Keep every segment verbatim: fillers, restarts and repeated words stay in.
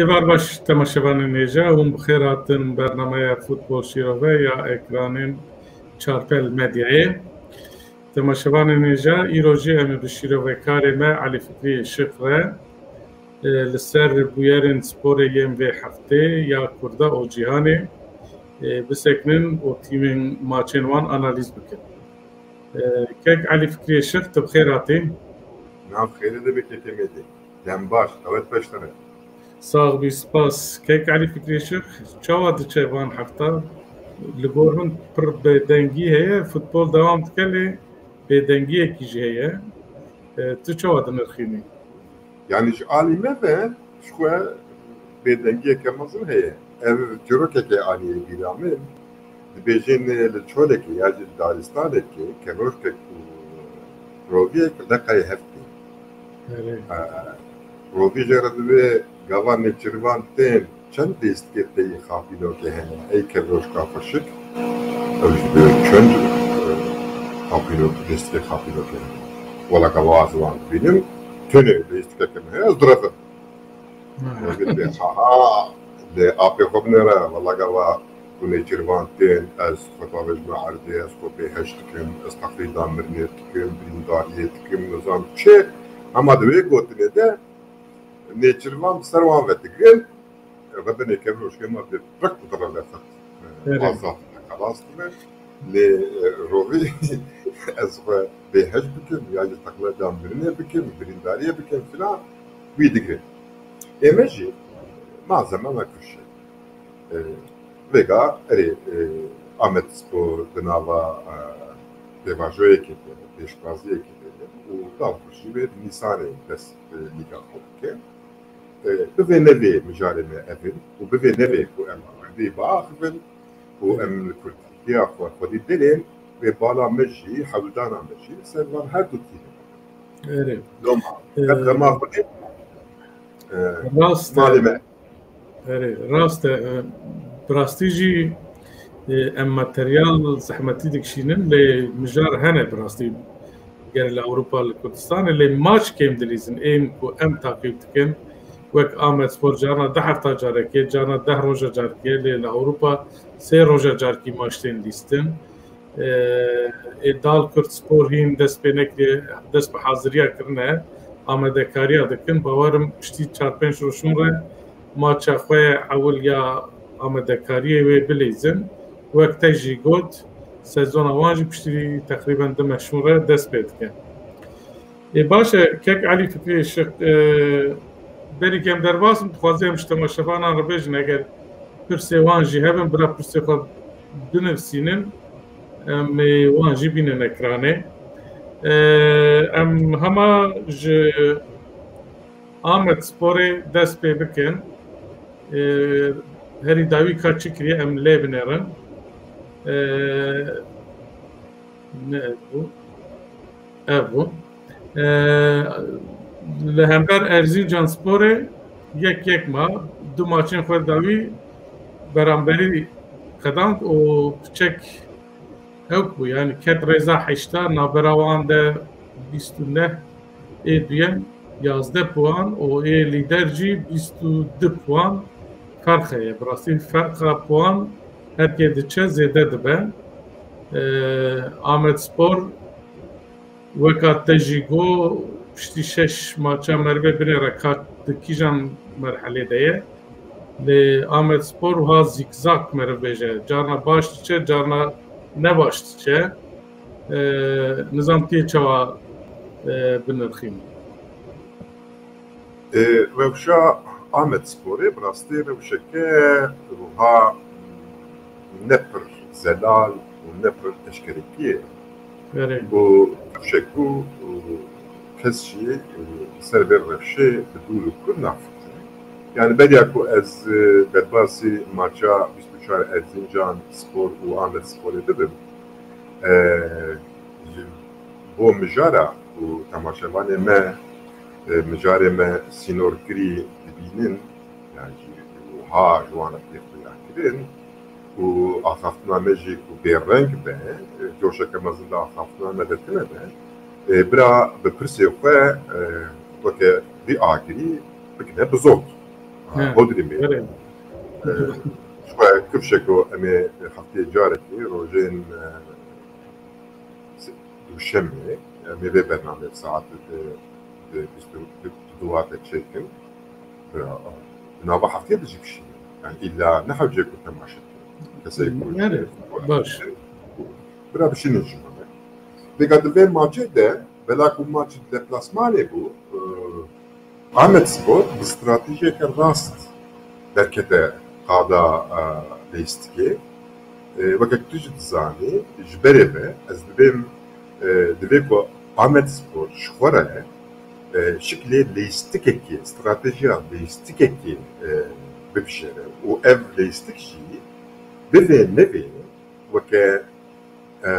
Êvar baş temaşevanên hêja, hûn bi xêr hatin bernameya Futbol Şîrove ya ekranên Çarpel Medyayê. Temaşevanên hêja, îro jî em ê bi şîrovekarê me Elî Fikrî Şix re, e, li ser bûyerên sporê yên vê heftê ya Kurda û cîhanê, e, bisekinin û tîmên maçên wan analîz bikin. E, Kek Elî Fikrî Şix, tu bi xêr hatî. Nav xêrê de be kekê Mêdî. Dem baş, qewet beş tane. Sax bî, spas. Kek Elî Fikrî Şix, çawa diçe van hefta? Li gor min pir bêdengî heye, futbol dewam dike lê bêdengiyekî jî heye. E, tu çawa dinirxînî? Yanî ji alî me ve ji xwe bêdengiyeke mezin heye. Ev çîrokeke anî bîra min. Dibêjin, e, li çolekê ya jî li daristanekê kevroşkek û roviyek leqeyê hev tê. Erê. E, rovî jê re divê gava nêçirvan tên çend dêstikê teyî xapînokê hene, ey kevroşka xweşik, ew ji divê çend, e, xapînok, dêstikê xapînokê hene. Wela gava ez wan dibînim, tenê dêstikeke min heye, ez direvim. Wekî dibê, ha, ha, lê apê xwe binêre, wela gava ku nêçîrvan tên, ez xwe davêjime erdê, ez xwe bêheş dikim, ez teqlîda mirinê dikim, birîndariyê dikim, nizam çi. Hema di wê gotinê de nêçîrvan bi ser wan ve digirin, ribinê kevroşkê me bi riq direve xwe, Erê. Azad dibe, xelas dibe. Lê, e, rovî ez xwe bêheş bikim, ya jî teqleda mirinê bikim, birîndariyê bikim filan, wî digre. Ê me jî malzeme me kuşe. E, vêga erê, e, Amed Spor di nava, e, pêvajoyekê de, pêşwaziyekê de ye û dal xwe jî wê di Nîsanê dest, e, lîga xwe bike. E, bivê nevê mijarê me ev in û bivê nevê ku em erdê biaxivin û em li kurtiya xwe xwedî dilên, wê bala me jî, hewldana me jî li ser van her du tîmê. Erê. Loma, E, qet xema xwedî, e, rast e. Malê me. Erê, rast e. E, bi rastî jî, e, em materyal zehmetî dikişînin, lê mijar hene bi rastî. Ger li Ewropa, li Kurdistanê, lê maç kêm dilîzin. Ên ku em taqîb dikin, wek Amed Spor carna du hefta carekê, carna deh roja carekê, lê li Ewropa sê roja carekî maç tên lîstin. Ê, ê dal Kurd Spor hîn dest pê nekiriye, dest bi haziriya kirine, amadekariya dikin. Bawerim piştî çar pênc roj hûn re maça xwe ewil ya amadekariyê wê bilîzin. Wek te jî got, sezona wan jî piştî teqrîben du meh hûn re dest pê dike. Ê, baş e, kek Elî Fikrî Şix, e, berî ke em derbas in, dixwazim em ji temaşevanan re bêjin, eger pirsê wan jî hebin, bira pirsê xwe binivîsînin, em ê wan jî bînin ekranê. E, em hema ji Amed Sporê dest pê bikin. E, herî dawî ka çi kiriye, em lê binêrin. E, ne ev bû? Ev bû. E, li hember Erzincan Sporê yek yek ma, du maçên xwe dawî beramberî qedand û piçek hewk bû. Yani ket rêza heşta, navbera wan de bîst û neh ê duyem yazdeh puan û ê lîder jî bîst û du puan ferq heye. Bi rastî ferqa puan her kê diçe zêde dibe. Ee, Amed Spor, weka te jî got, piştî şeş maça merive binêre ka di kîjan merhelê de ye. Lê Amed Spor wiha zîkzak meriv bêje. Carna baş diçe, carna ne baş diçe. Ee, nizam tê çawa, e, binirxîn. Ê, rewşa Amed Sporê bi rastî rewşeke wiha ne pir zelal û ne pir eşkerekî ye. Erê. Û rewşek ku, û kes jî, û ser vê rewşê bi dûr û kur nafikire. Yani beriya ku ez, e, derbasî maça bîst û çar Erzincan Spor û Amed Sporê bibim, e, ji bo mijara û temaşevanê me, e, mijarê me sînorkirî dibînin, yan jî wiha ji wan re tê xuya kirin û axaftina me jî ku bêreng be, e, coşeke mezin di axaftina me de tune be, e, bira bi pirsê xwe, e, weke vî agirî bikine bizot. Bodrîmê. Ji xwe kifşeko em ê heftê carekê rojên, e, duşemê, em ê vê bernamê saet di, di bîst û du wate çêkin. Bira, di nava heftê de jî bişînin. Yani îlla ne hewce ku temaşe bikin. Kesê ku baş. Bira bişînin ji me. Vêga di vê maçê de, bela ku maç deplasmanê bû, e, Amedspor bi stratejiyeke rast derkete qada, e, leyîstikê. E, weke tu jî dizanî, ji berê ve ez dibêm, e, divê ku Amedspor ji xwe re, e, şiklê leyîstikekê, stratejiya leyîstikekê, e, bibijêre û ev leyîstik jî bivê nevê weke, e,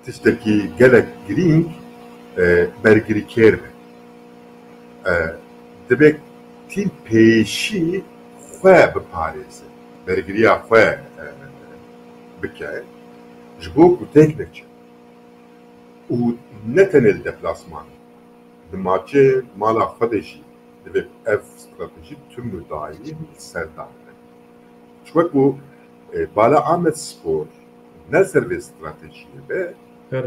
tiştekî gelek girîng, e, bergirîkêr be. E, divê tîm pêşî xwe biparêze, bergiriya xwe, e, bike, ji bo ku têk neçe. Û ne tenê li deplasman, di maçê mala xwe de jî divê ev stratejî tim û dayîm li ser dane. Ji we ku, e, bala Amedspor ne ser vê stratejiyê be,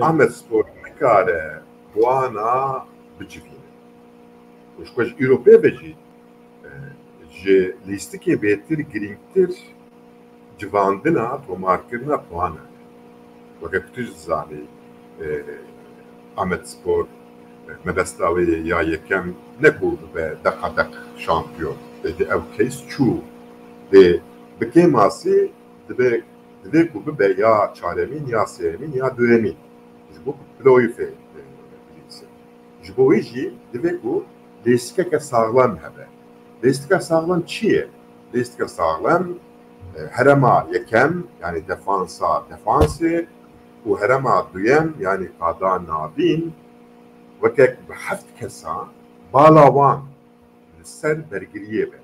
Amedspor nikare puana bicivîne. Û ji xwe ji îro pê ve jî, e, ji lîstikê bêtir girîngtir civandina, tomarkirina puana ye. Weke ku tu jî dizanî, e, Amedspor, e, mebesta wê ya yekem ne ku bibe deqadeq şampiyon. Êdî ew case çû. Dê bi kêmasî dibe, divê ku bibe ya çaremîn, ya sêyemîn, ya duyemîn. Ji bo ku playoffê, e, bilîzin. Ji bo wê jî divê ku lêstikeke saxlem hebe. Lêstika saxlem çi ye? Lêstika saxlem, e, herema yekem, yani defansa defansê û herema duyem, yani qada navîn, weke bi heft kesa bala wan li ser bergiriyê be.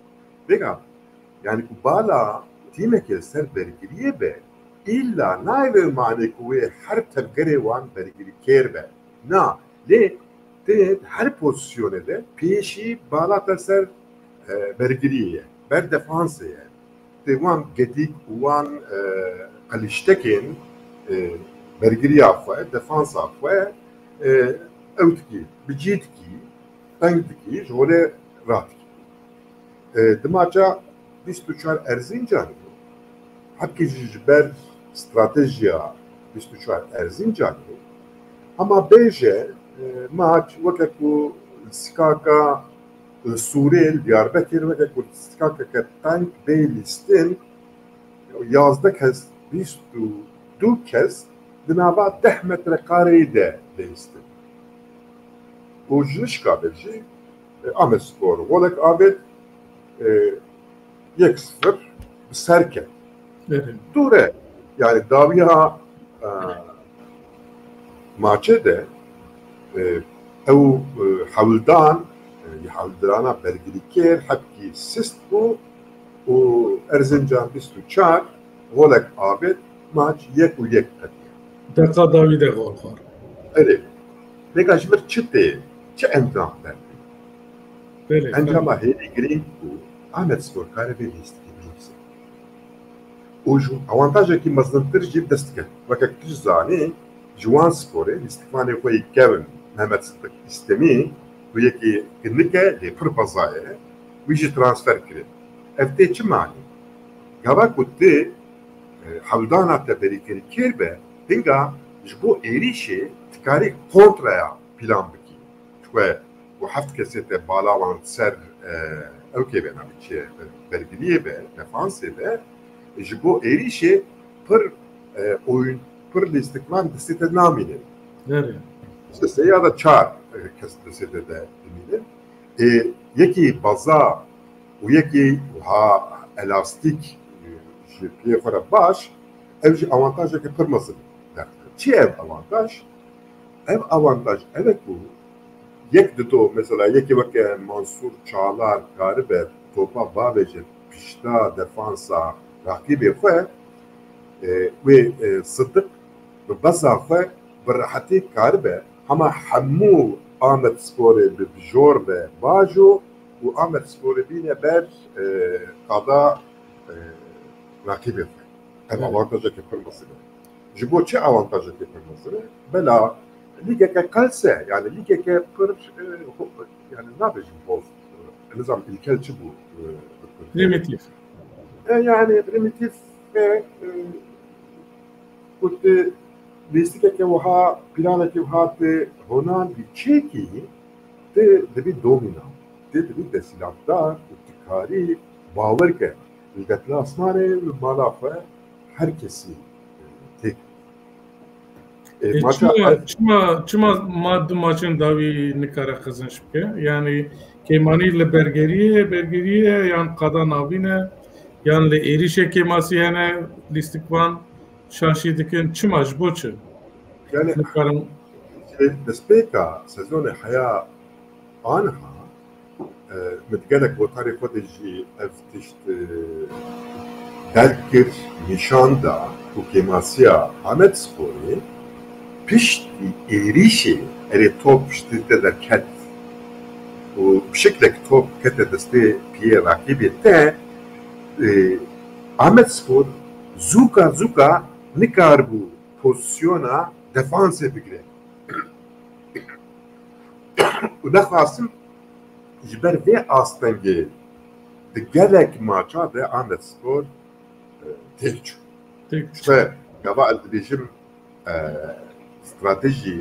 Vêga, yani ku bala tîmekê li ser bergiriyê be, îlla nayê vê manê ku wê her tevgerê wan bergirîkêr be. Na, lê tê her pozîsyonê de pêşî bala te ser, e, bergiriyê ye, ber defansê ye. Tê wan gedîk û wan, e, qelîştekên, e, bergiriya xwe, defansa xwe, e, ew dikî, bi cî dikî, teng dikî, ji holê radikî. E, di maça bîst û çar Erzincanê, hepkî jî ji ber stratejiya bîst û çar Erzincanê, hema bêje, e, maç weke ku li Sikaka, li Sûrê, li Diyarbekir, weke ku li Sikakeke tank bê lîstin, yazdeh kes, bîst û du kes di nava deh metre kareyê de lîstin. Û ji nişka ve jî, e, Amedspor golek avêt, e, yek sifir bi ser ket. Evet. Dûre, yani dawiya, e, maçê de, e, ew, e, hewldan, e, hewldirana bergirîkêr hepkî sist bû û Erzincan bîst û çar golek avêt, maç yek û yek qediya. Deqa dawî de gol xwar. Erê. Vêga ji vir çi tê, çi encam dertê? Belê, Encama hêvî girîng bû, Amedspor kare vê lîstikê bihîse. Û ji awantajekî mezintir jî bi dest diket. Weke tu jî zanî, ji wan sporê lîstikvanê xwe yê kevin Mehmet Sidik Îstemî, ku yekî kinik e, lê pir beza ye, wî jî transfer kirin. Ev tê çi manî? Gava ku tu, e, hewldana te berîkerî kêr be, hinga ji bo êrîşê dikarî kontraya plan bikî. Ji xwe û heft kesê te bala wan ser, e, ew kê be navê çi ye, bergiriyê be, defansê be, ji bo êrîşê pir, e, oyun, pir lîstikvan destê te namînin. Erê. Sê ya da çar, e, kes destê te de dimînin. E, yekî baza û yekî wiha elastîk, e, ji piyê xwe re baş, ev jî awantajeke pir mezin derdixin. Çi ye ev awantaj? Ev awantaj ev e ku yek di do, mesela yekî weke Mansûr Çalar karibe topa bavêje pişta defansa raqîbê xwe, e, wê, e, Sidik bi beza xwe bi rehetî karibe hema hemû Amedsporê bi bijor be bajo û Amed Sporê bîne ber, e, qada, e, raqîbê xwe. Ev Evet. avantajeke pir mezin e. Ji bo çi avantajeke pir mezin e? Bela lîgeke qels e, yani lîgeke pir, e, ho-, yani nabêjim hoz. E, nizam ilkel çi bû, e, bi Kurdiye? Primitif. E, yani primitif e, e, ku tu lîstikeke wiha, planeke wiha tu honan bî çêkî, tu dibî domînan, tu dibî desthilatdar û tu karî bawer ke li deplasmanê li mala xwe her kesî, e, têk. E, E, maça çima, ev çima, çima ma du maçên dawî nikare qezenç bike? Yani kêmanî li bergeriyê, bergeriyê yan qada navîn e, yan li êrîşê kêmasî hene, lîstikvan şaşî dikin. Çima, ji bo çi? Yani Nikarin. Destpêka sezonê heya aniha, e, min gelek gotarê xwe de jî ev tişt, e, derg kir, nîşan da ku kêmasiya Amedsporê piştî êrîşê erê top ji te derket û bi şiklek top kete destê piyê rakîbê te, e, Amedspor zûka zûka nikaribû pozisyona defansê bigire. Û nexasim ji ber vê astengê di gelek maça de Amedspor, e, têk çû. Têk çû. Ji ber gava ez dibêjim, e, stratejî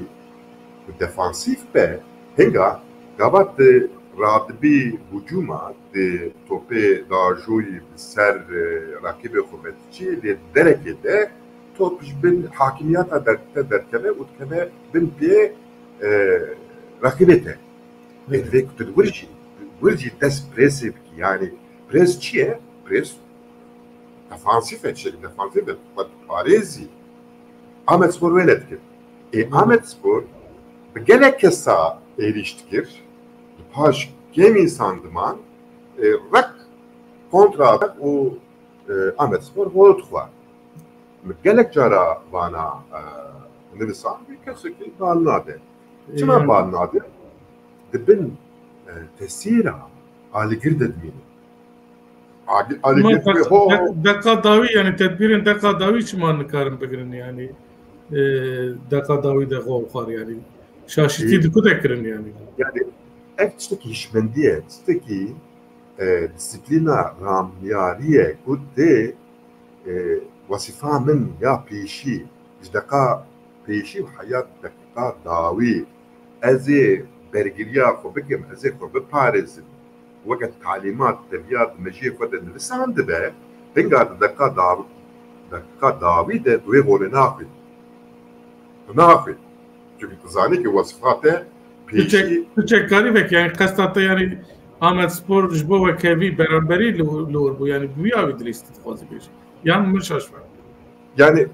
ku defansîf be, hinga gava tu radibî hûcûma, tu topê dajoyî bi ser, e, rakîbê xwe vediçî, lê derekê de top ji bin hakimiyeta der-, te derkeve û dikeve bin pê, e, rakîbê te. Lê Evet. divê ku tu di wir jî, wir jî dest presê bikî. Yani pres çi ye? Pres defansîf e, tiştekî defansîf e. Xwe diparêzî. Amedspor wê nedikir. Ê, Hmm. Amedspor bi gelek kesa êrîş dikir. Li paş kêm însan diman, e, rek kontra atak û, e, Amedspor gol dixwar. Min gelek cara vana, e, nivisand, wî kesekî bal nade. Çima Yani bal nade? Di bin, e, tesîra alîgir de dimîne. Alî-, Ama alîgir dek-, ho. dek-, deqa dawî, yani tedbîrên deqa dawî çima nikarin bigirin yani, e, deqa dawî de xwe xwar yani. Şaşîtî Ê, di ku de kirin yani? Yani ev tiştekî hişmendî ye, tiştekî, e, disiplîna ramyarî ye ku tê, e, wesîfa min ya pêşî, ji deqa pêşî û heya deqa dawî ez ê bergiriya xwe bikim, ez ê xwe biparêzim. Weke talîmat teviya di mejiyê xwe de nivisandibe, hinga di deqa daw-, deqa dawî de tu wê holê naxwî. Tu naxwî. Çünkü tu zanî ki wesifa te Tu çek-, pêşî tu çekkarî veke, yani qesta te yani Amedspor ji bo wekevî beramberî li, li wir bû, yani bi wî awî dilîst dixwazî bêjî. Yan min şaş be. Yani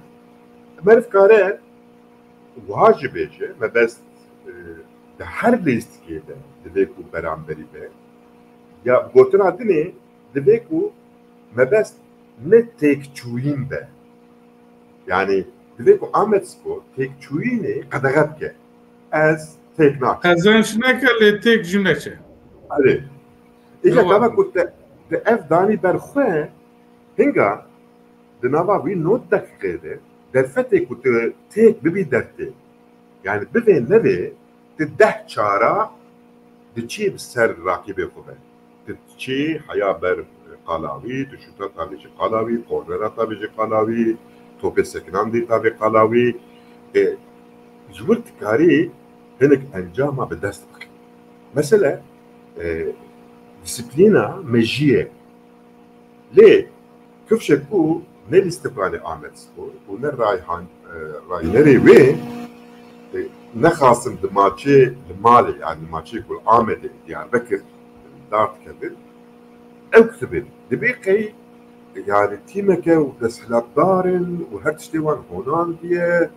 meriv kare wiha jî bêje, mebest, e, di her lîstikê de divê ku beramberî be. Ya gotina dinê divê ku mebest ne têkçûyîn be. Yani divê ku Amedspor têkçûyînê qedexe bike. Ez têk nakim. Qezenç neke lê têk jî neçe. Erê. Îja Ewa. Gava ku te, te ev danî ber xwe, hinga di nava wî nod deqîqê de derfetê ku tu têk bibî dertê. Yani bivê nevê tu deh çara diçî bi ser raqîbê xwe ve. Tu diçî heya ber qala wî, tu şûta tavêjî qala wî, kornera tavêjî qala wî, topê sekinandî tavê qala wî. E, ji wir dikarî hinek encama bi dest bixî. Mesele, e, disiplîna mejiyê. Lê kifşek ku ne lîstikvanê Amedspor û ne rayhan-, e, raynerê wê, e, nexasim di maçê li malê, yani maçê ku li Amedê, Diyarbekir, dardikevin, ew kitibin. Dibê qey, yani tîmeke û desthilatdar in û her tiştê wan honandiye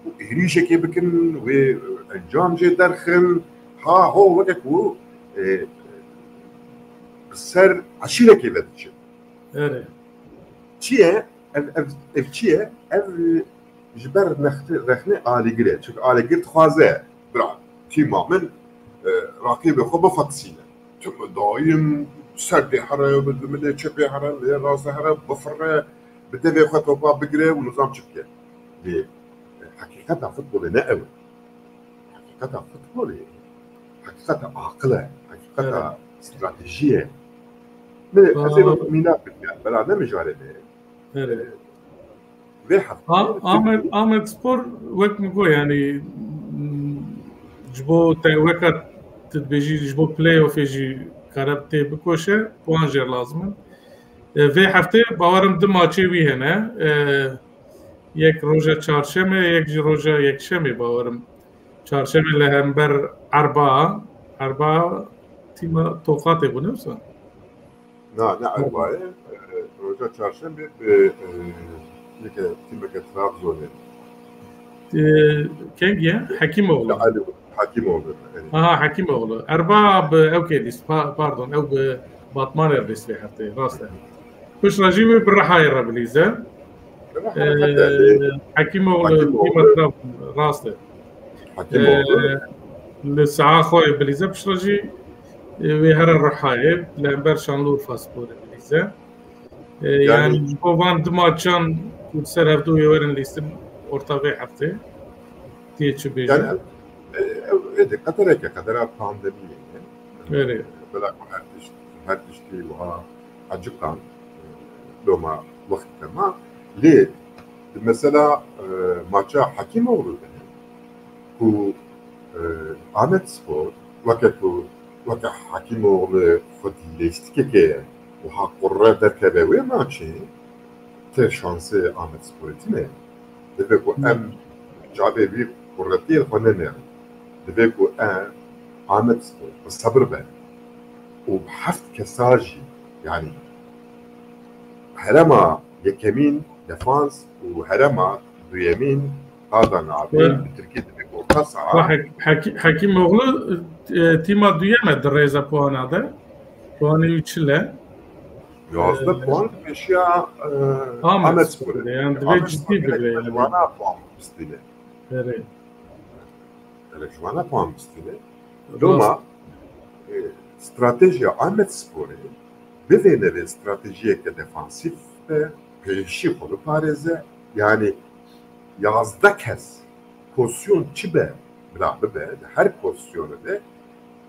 û êrîşekê bikin, wê encam jê derxin. Ha ho weke ku, e, bi ser eşîrekê ve diçin. Erê. Çi ye? Ev, ev, ev çi ye? Ev, e, ji ber nexti-, rexnê alîgir e. Çünkü alîgir dixwaze, bira, tîma min, e, raqîbê xwe bifetisîne. tu daîm ser dê here, bi min lê çepê here, lê rastê here, bifire, bi devê xwe topa bigire û nizam çi bike. Lê heqîqeta futbolê ne ew e. Heqîqeta futbolê, heqîqeta aqil e, heqîqeta stratejî ye. Min ez ê mînak bidim, bela ne mijarê me ye. Vê heftê Amed, Amed Spor wek min got, yanî, mm, ji bo te weka tu dibêjî, ji bo playoffê jî kare tê bikoşe, puan jê lazim in. E, vê heftê bawerim du maçê wî hene. E, yek roja çarşemê, yek jî roja yekşemê bawerim. Çarşemê li hember Erba, Erba tîma Toqatê bû, ne wisa? Na, ne Erbayê. E, roja çarşemê bi, e, yeke tîmeke Trabzonê. E, kengî ye? Hekîmoğlu. Hekîmoğlu. Aha, Hekîmoğlu. Erba bi ew kê dîst. Pa-, pardon, ew bi Batmanê dîst vê hefteyê. Rast e. Piştre jî wê bi Rihayê re bilîze. Hekîmoğlu, Hekîmoğlu, tîma Trabzon, rast e. Hekîmoğlu. Li saha xwe bilîze, piştre jî, e, wê here Rihayê, li hember Şanlıurfa Sporê bilîze. E, yanî, yanî ji bo van du maçan ku li ser hevdû wê werin lîstin orta vê heftê, tê çi bêjin? Yanî, e, ev, êdî qedereke, qedera pandemiyê ye. Erê. Bela ku her tişt, her tiştî wiha eciqan, e, loma wext dema. Lê di mesela, e, maça Hekîmoğlu de ku, e, Amed Spor weke ku, weke Hekîmoğlu xwedî lêstikeke wiha qurre derkeve wê maçê, tê şansê Amed Sporê tune. Divê ku em çavê wî quretiyê xwe nenêrin. Divê ku em Amed Spor bi sebir be û bi heft kesa jî, yanî herema yekemîn defans û herema duyemîn qada navîn, bi tirkî dibê orta saha. Hekîmoğlu, e, tîma duyem e di rêza puana de. Puanê wî çil e. Yazdeh puan pêşiya, e, Amed Sporê. Yanî divê cidî bigire yanî. Wana puan bistîne. Erê. Erê, ji wana puan bistîne. Loma, e, stratejiya Amed Sporê bivê nevê stratejiyeke defansîf be, pêşî xwe biparêze. Yanî yazdeh kes pozisyon çi be, bila bibe, di her pozisyonê de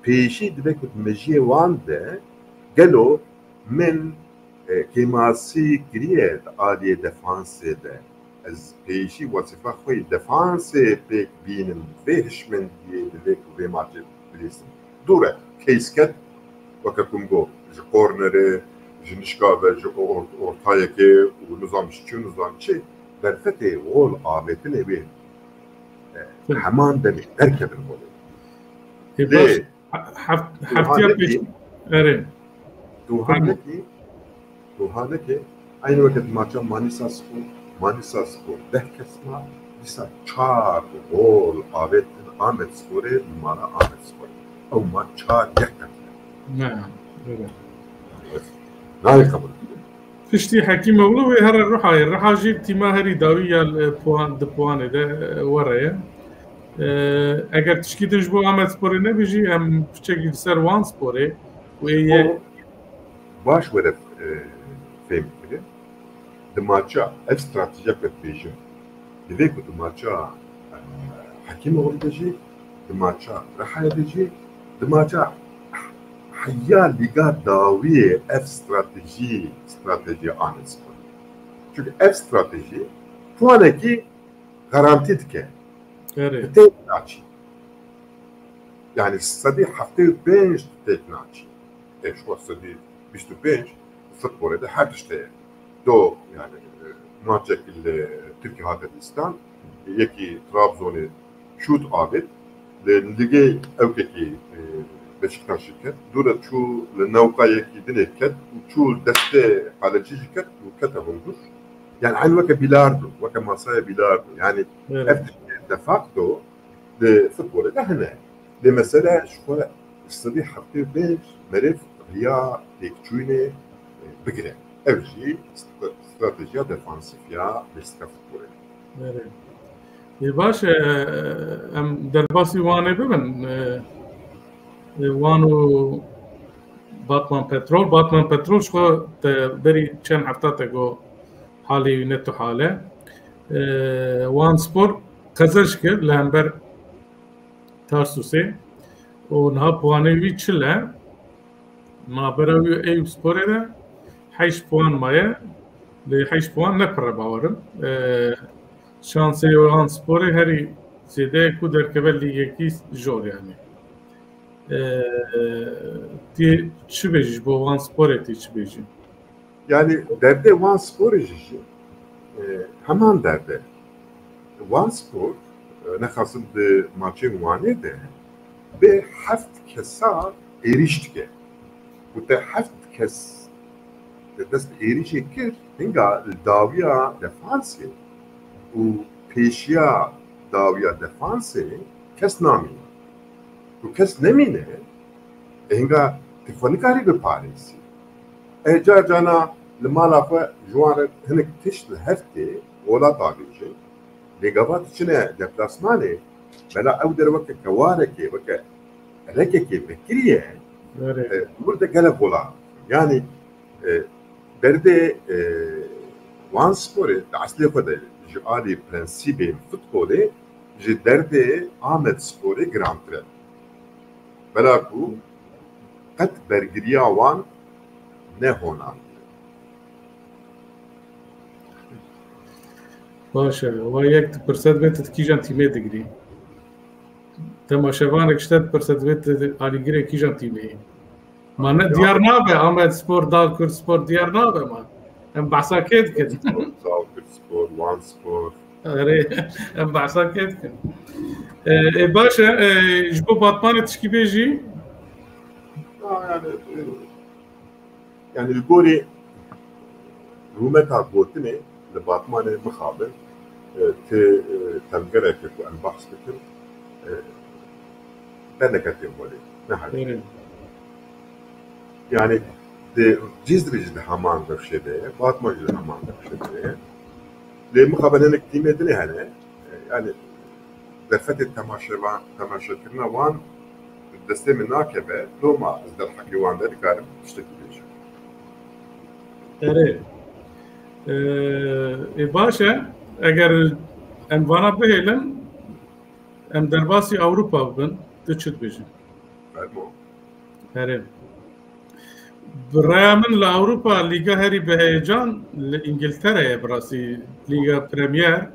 pêşî divê ku di mejiyê wan de gelo min, e, kêmasî kiriye di aliyê defansê de. Ez pêşî wezîfa xwe yê defansê pêk bînim. Vê hişmendiyê divê ku vê maçê bilîzin. Dûr e, keys ket, weke ku min got, ji kornerê, ji nişka ve, ji or-, ortayekê û nizam ji çi û nizam çi, derfetê gol avêtinê wê, e, heman demê derkevin golê. Lê Heft-, heftiya pêş. Erê. Duhanekî, duhanekî, eynî weke di maça Manisa Spor, Manisa Spor deh kes ma, dîsa çar gol avêtin Amed Sporê, mala Amed Sporê. Ew maç çar yek qetîne. Ne, erê. Nayê qebûl. Piştî Hekîmoğlu wê here Rihayê. Riha jî tîma herî dawî ya li puan, di puanê de, e, were ye. E, eger tişkî din ji bo Amed Sporê nebêjî, em piçekî li ser wan sporê wê ye. Baş were, e, fêm kirin. Di maça ev stratejiya ku dibêjin, divê ku di maça, e, Hekîmoğlu de jî, di maça Rihayê de jî, di maça heya lîga dawiyê ev stratejî, stratejiya Amed Spor. Çünkü ev stratejî puanekî garantî dike. Erê. Têk naçî. Yani sedî heftê û pênc têk naçî. E, şu sedî bîst û pênc futbolê de her tişt heye. Do, yani, e, maçek li Tirkiye hate dîstan, yekî Trabzonê şût avêt, li ligê ewkekî, e, Beşiktaşê ket, dû re çû li newqa yekî dinê ket û çû destê qalecî jî ket û kete hundur. Yani, eyn weke bilardo, weke masaya bilardo. Yani, Evet. Ev tiştê de facto di futbolê de hene. Lê mesele ji xwe sedî heftê û pênc meriv riya têkçûyînê, e, bigire. Ev jî stra-, stratejiya defansîf ya lîstika futbolê. Erê. Ê, baş e, em derbasî Wanê bibin. E, e, Wan û Batman Petrol. Batman Petrol ji xwe te berî çend hefta te got halê wî ne tu hal e. Ee, Wan Spor qezenc kir li hember Tarsusê û niha puanê wî çil e. Nabera wî û Eyüp Sporê de heşt puan maye. Lê heşt puan ne pir e bawerim. Ee, şansê Wan Sporê herî zêde ye ku derkeve lîgekî jor yani. Ee, tê çi bêjî ji bo Wan Sporê, tê çi bêjî? Yani derdê Wan Sporê jî jî e, heman derde. Wan Spor e, nexasim di maçên Wanê de bi heft kesa êrîş dike. Û te heft kes te dest bi êrîşê kir, hinga li dawiya defansê û pêşiya dawiya defansê kes namîne. Û kes nemîne, e, hinga tu xwe nikarî biparêzî. E, car carna li mala xwe ji wan re hinek tişt li hev tê, ola davêjin. Lê gava tu çine deplasmanê, bela ew der weke kewarekê, weke rekekê vekiriye, Erê. e, wir de gelek ola. Yani e, derdê e, Wan Sporê di eslê xwe de ji alî prensîbên futbolê ji derdê Amed Sporê girantir e. Bela ku qet bergiriya wan ne hona. Baş e. Wa yek dipirse divê tu di kîjan tîmê digirî? Temaşevanek ji te dipirse divê tu alîgirê kîjan tîmê yî? Ma ne diyar nabe Amed Spor, Dal Kurd Spor diyar nabe ma. Em behsa kê dikin? Dal Kurd Spor, Wan Spor. Erê, em behsa kê dikin? E, e, baş e, e, ji bo Batmanê tişkî bêjî? Ha, yani, e, yani li gorî rûmeta gotinê li Batmanê mixabin, e, ti, e, tevgereke ku em behs bikin, e, berneke tê holê. Ne her. Erê. Yani di Cizrî jî di heman rewşê de ye, Batman jî di heman rewşê de ye. Lê mixabin hinek tîmê dinê hene. Yani derfetê temaşevan, temaşekirina wan destê min nakeve, loma ez derheqê wan de dikarim tiştekî bêjim. Erê. Ee, e, baş e. Eger em vana bihêlin, em derbasî Ewropa bibin, tu çi dibêjî? Fermo. Herê. Bi raya min li Ewropa lîga herî bi heyecan li Îngiltere ye, bi rastî Lîga Premier.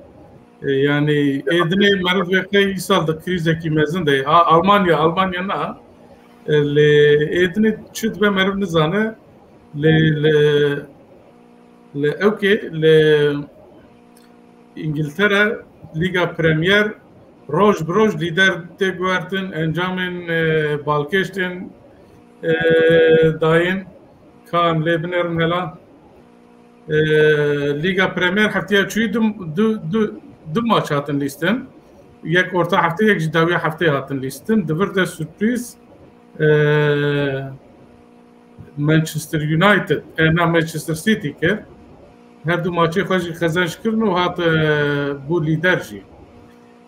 E, yanî êdinê meriv vê qey îsal di krîzekî mezin de ye. A, Almanya, Almanya na. E, lê êdinê çi dibe meriv nizane. Lê li, li ewkê li Îngiltere Lîga Premier roj bi roj lîder tê guhertin, encamên, e, balkêş tên, e, dayîn. Ka em lê binêrin hela. E, Lîga Premier hefteya çûyî du, du, du, du maç hatin lîstin. Yek orta heftê, yek jî dawiya heftê hatin lîstin. Di vir de surprîz, e, Manchester United, e, na Manchester City kir. Her du maçê xwe jî qezenc kirin û hat, e, bû lîder jî.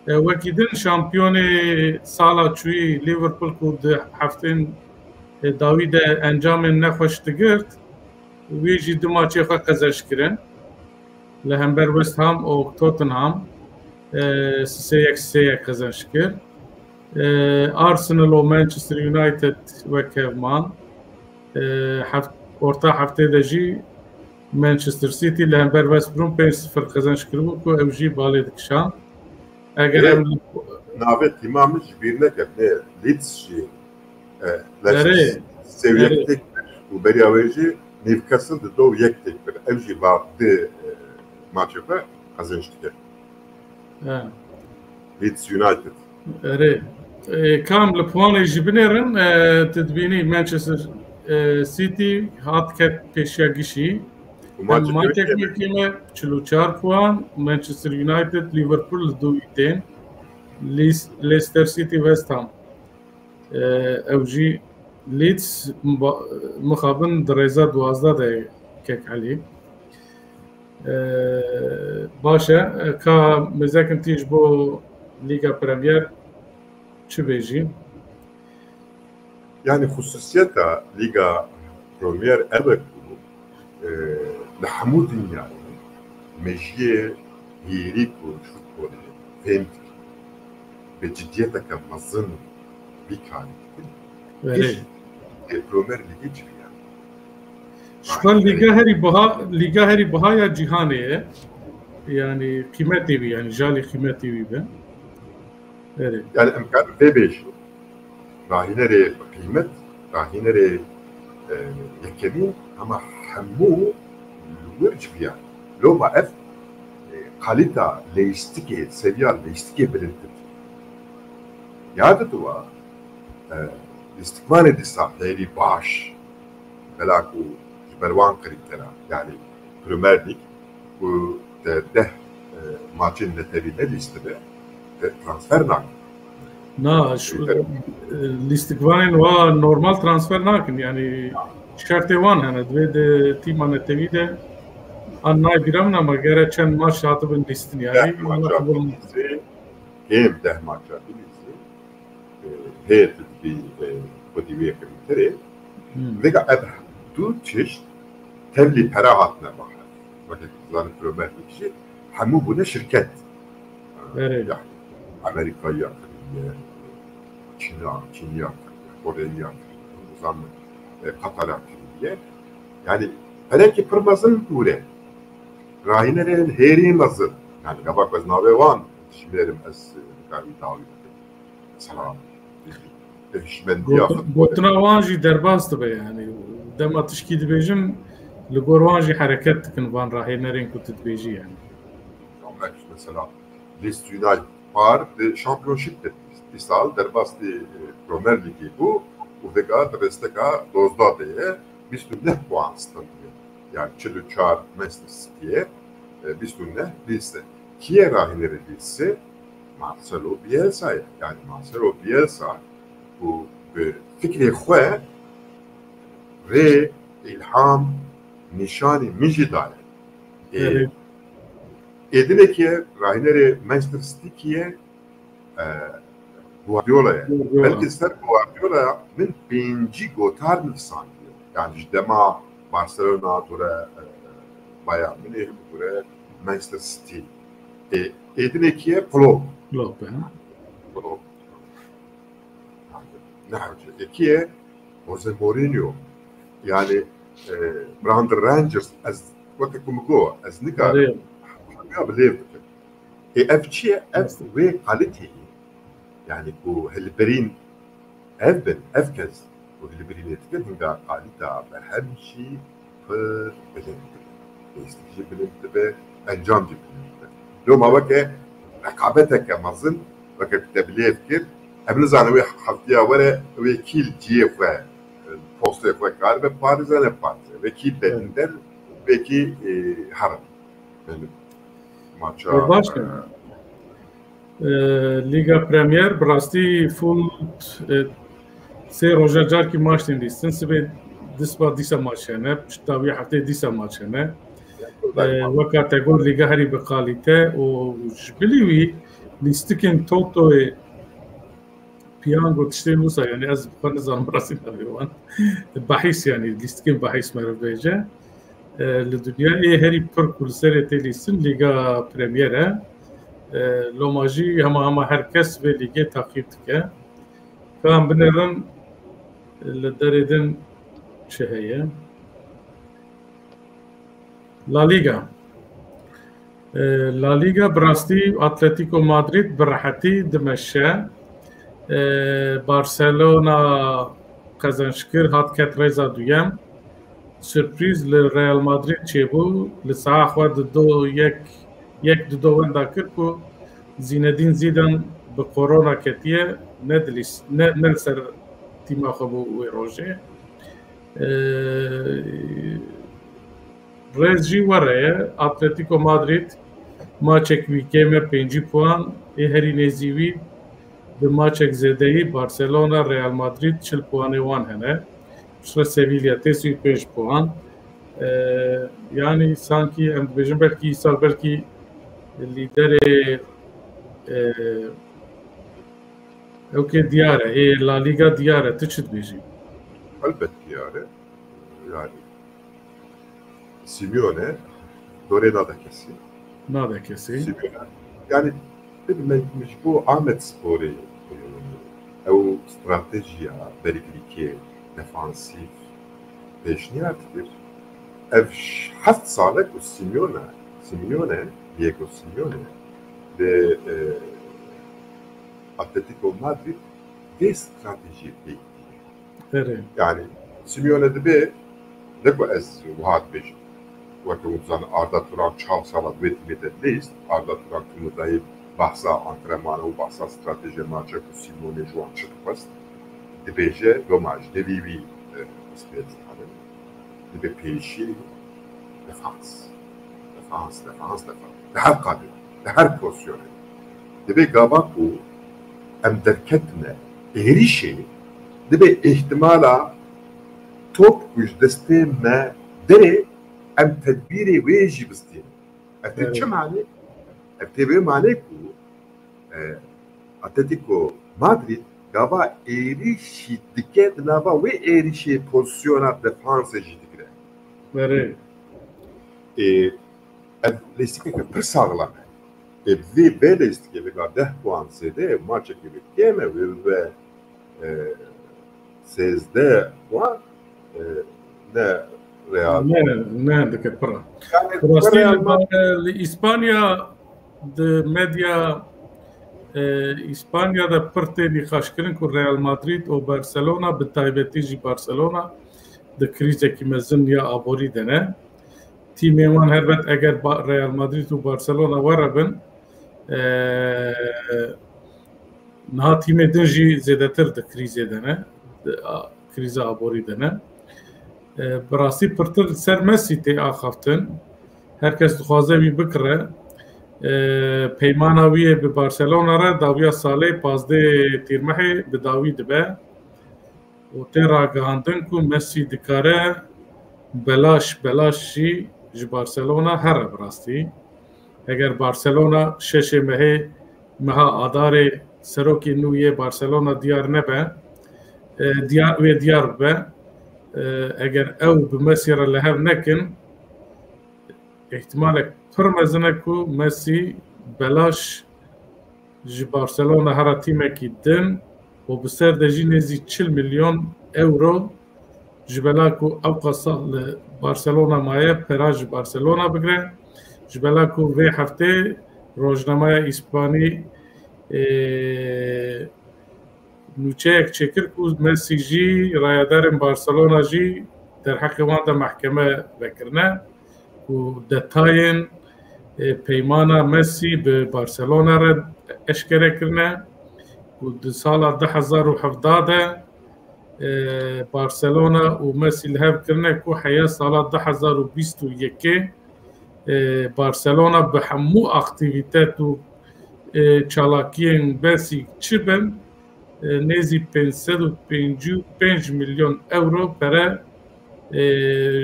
E, wekî din şampiyonê sala çûyî Liverpool ku di heftên, e, dawî de encamên nexweş digirt, wî jî du maçê xwe qezenc kirin. Li hember West Ham û Tottenham, e, sê yek sê yek qezenc kir. E, Arsenal û Manchester United wek hev man. E, heft-, orta heftê de jî Manchester City li hember West Brom pênc sifir qezenc kiribû ku ew jî balê dikişand. Eger Ê, em Navê tîma min ji bîr neke, lê Leeds jî, e, Erê. sê yek Erê. têk kir û beriya wê jî Newcastle di do yek têk kir. Ew jî va di, e, maçê xwe qezenc dike. He. Leeds United. Erê. E, kam li puanê jî binêrin, e, tu dibînî Manchester, e, City hat ket pêşiya gişî. Û maçê Maçek kêm e. Yekê me çil û çar puan, Manchester United, Liverpool li dû tên, Leeds-, Leicester City, West Ham. E, ew jî Leeds mba-, mixabin di rêza duwazdeh de kek Elî. E, baş e, e, ka mêzekin tî ji bo Lîga Premier çi bêjî? Yani xusûsiyeta Lîga Premier ev e ku e, li hemû dinyayê mejiyê hêrî ku ji futbolê fêm dikin, bi ciddiyeteke mezin vî karî dikin. Belê. Giş Premier Lîgê civiya. Ji xwe lîga herî biha, lîga herî biha ya cîhanê ye. Yani qîmetê wî, yani jalê qîmetê wî be. Erê. Yani em karin vê bêjin. Rahînerê bi qîmet, rahînerê, e, yekemîn, hema hemû li wir civiya. Loma ev, e, kalîta leyîstikê, seviya leyîstikê bilind dike. Ya diduwa, e, lîstikvanê dîsa hêrî baş, bela ku ji ber wan qirîtera, yani Premier League ku te deh, e, maçên netewî nelîstibe, te transfer nakin. Na, şu, e, lîstikvanên wa normal transfer nakin, yani şertê wan hene, divê di tîma netewî de an nayê bîra min ama gere çend maç hatibin lîstin, yani. Deh maça bilîzî, kêm deh maça bilîzî, e, hê tu dibî, e, xwedî wê qirîntirê. Hmm. Vêga ev du tişt tevlî pera hatine bahs. Weke tu dizanin Premier League jî hemû bûne şirket. Erê. Yani Amerîkayî ya kiriye, Çîna, Çîniya kiriye, Koreyî ya kiriye, nizanim, e, Qetara kiriye. Yani perekî pir mezin dûre. Rahînerên hêrî mezin. Yani gava ku ez navê wan dijmêrim ez, e, nikarî dawî bikim. Mesela, hişmendiya Got-, futbolê. Gotina wan jî derbas dibe, yani. Dema tişkî dibêjin, li gor wan jî hereket dikin van rahênerên ku tu dibêjî, yani. Mesela, Leeds United par di Championship de dîsal derbas di, e, Premier League bû û vêga di rêsteka dozdeh de ye, bîst û neh puan standiye. Yani çil û çar Manchester City ye, e, bîst û neh Leeds e. Kî ye rahînerê Leeds e? Marcelo Bielsa ye. Yani Marcelo Bielsa ku bi fikrê xwe rê, îlham, nîşanî min jî daye. Ê, Evet. Ê dinekê rahînerê Manchester City kî ye? E, Guardiola ye. Guardiola. Belkî ser Guardiola min pêncî gotar nivîsandiye. Yani ji dema Barcelona dore, e, Bayern Münih, dore Manchester City. Ê, ê dinekî ye Klopp. Klopp, he. Klopp. Ne hewce. Ê kî ye? Jose Mourinho. Yani, e, Brandon Rogers, ez weke ku min got, ez nikarim Erê. hemiya bi lêv bikim. Ê ev çi ye? Ev Nasıl? Wê kalîteyê. Yani ku hilbirîn ev bin, ev kes ku hilbirînê dikin, hinga kalîta berhem jî pir bilind dibe. Leyîstik jî bilind dibe, encam jî bilind dibe. Loma weke rekabeteke mezin, weke ku te bi lêv kir, em nizanin wê heftiya were wê kî li cihê xwe, postê xwe karibe parêze ne parêze. Wê kî Evet. bedinder, wê kî, e, herin. Yani, maça, Baş e, e. E, Lîga Premier bi rastî full, e, sê roja carkî maç tên lîstin. Sibê dispa dîsa maç hene, dawî heftê dîsa maç hene. E, weka te got lîga herî bi kalîte û ji bilî wî lîstikên Totoyê, Piyango tiştên wisa, yani ez bi xwe nizanim rastî navê wan. Bahîs, yani lîstikên bahîs meriv bêje. E, li dinyayê herî pir ku li serê tê lîstin Lîga Premier e. E, loma jî hema hema her kes vê lîgê taqîb dike. Ka em binêrin li derê din çi heye? La Liga. E, La Liga bi rastî Atletico Madrid bi rehetî dimeşe. E, Barcelona qezenç kir, hat ket rêza duyem. Sürprîz li Real Madrid çêbû. Li saha xwe di do yek, yek di do wenda kir ku Zinedine Zidane bi korona ketiye, ne dilîs, ne, ne li ser tîma xwe bû wê rojê. Ee, rêz jî were ye. Atletico Madrid maçek wî kêm e, pêncî puan, ê herî nêzî wî bi maçek zêdeyî Barcelona, Real Madrid çil puanê wan hene. Piştre Sevilla tê sî û pênc puan. Ee, yani sankî em dibêjin belkî îsal belkî lîderê, e, ew kê diyar e, ê La Liga diyar e, tu çi dibêjî? Elbet diyar e. Yani Simeone dorê nade kesî. Nade kesî. Simeone. Yani, bibî me, me ji bo Amedsporê, e, ew stratejiya berî Grîkê defansîf pêşniyar dikir. Ev ş-, heft sal e ku Simeone, Simeone, Diego Simeone, bi, e, Atletico Madrid vê stratejiyê pêk tîne. Erê. Yani Simeone dibe, ne ku ez wiha dibêjim. Weke hûn dizanin Arda Turan çar sala di wê timê de dilîst, Arda Turan tu min dayê behsa antrenmana û behsa stratejiya maça ku Simeone ji wan çi dixwest, dibêje, doma ji devî wî, e, ez pê dizanim. Dibe pêşî defans. Defans, defans, defans. Di her qadê, di her pozisyonê. Dibe gava ku em derketine êrişê, dibe îhtimala top ku ji destê me derê em tedbîrê wê jî bistînin. Ev tê Evet. çi mane? Ev tê wê mane ku, e, Atletico Madrid gava êrişî dike, di nava wê êrişê pozisyona defansê jî digire. Erê. Ê, ev lêstikeke pir saxlam e. Ê, vê, vê lêstikê vêga deh puan zêde, maçekê vê kêm e, wê bibe, e, sêzdeh puan, e, ne Real. Ne, ne dike pir e. Yani, Rastî Real li, li Îspanya di medya, e, Îspanya de pir tê nîqaşkirin ku Real Madrid û Barcelona, bi taybetî jî Barcelona, di krîzekî mezin ya aborî de ne. Tîmên wan helbet eger Ba-, Real Madrid û Barcelona were bin, e, niha tîmê din jî zêdetir di krîzê de ne, di a-, krîza aborî de ne. E, bi rastî pirtir li ser Messi tê axaftin. Her kes dixwaze wî bikire. E, peymana wî yê bi Barcelona re dawiya salê pazdeh tîrmehê bi dawî dibe. Û tê ragihandin ku Messi dikare belaş, belaş jî ji Barcelona here bi rastî. Eger Barcelona şeşê mehê, meha Adarê serokê nû yê Barcelona diyar nebe, e, diyar, wê diyar bibe. E, eger ew bi Messi re li hev nekin, îhtimalek pir mezin e ku Messi belaş ji Barcelona here tîmekî din û bi ser de jî nêzî çil milyon euro ji bela ku ewqas sal li Barcelona maye, pera ji Barcelona bigre. Ji bela ku vê heftê rojnameya Îspanî, ê, nûçeyek çêkir ku Messi jî rayedarên Barcelona jî derheqê wan de mehkeme vekirine ku detayên, e, peymana Messi bi Barcelona re eşkere kirine ku di sala du hezar û hevdeh de, e, Barcelona û Messi li hev kirine ku heya sala du hezar û bîst û yekê, e, Barcelona bi hemû aktîvîtet û, e, çalakiyên Messi çi bin, e, nêzî pênc sed û pêncî û pênc milyon euro pere, e,